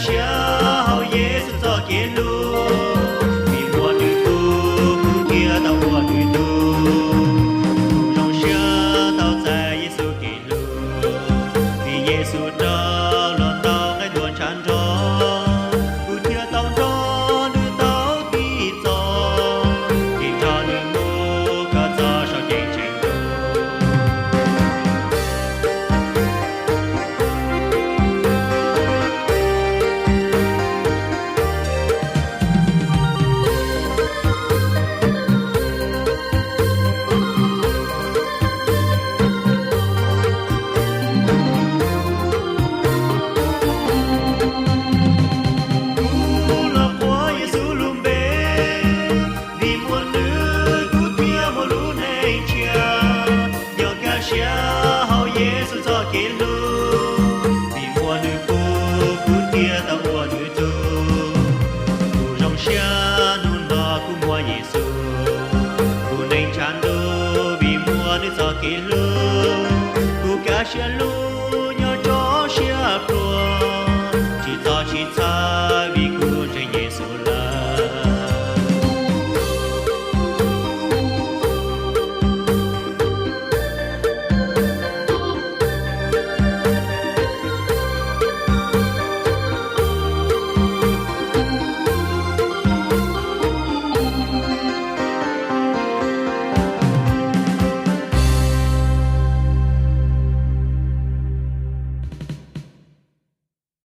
Siab hauv Yexus txoj kev hlub, vim muaj nws tug kuv thiaj tau ua nws tug. Kuv zoo siab tau txais Yexus kev hlub, vim Yexus rov los tau nqaij tuag ntshav nrog, kuv thiaj tau nrog nws tau tiv txoj, thiaj nrog nws mus kom txog saum ceeb tsheej ntuj. Kuv los qhuas Yexus lub npe, vim muaj nws kuv thiaj muaj lub neej tshiab. Yog kaj siab hauv Yexus txoj kev hlub, vim muaj nws pub kuv thiaj tau ua nws tug. Kuv zoo siab hnub no kuv muaj Yexus, kuv neej tshav ntuj vim muaj nws txoj kev hlub. Kuv kaj siab lub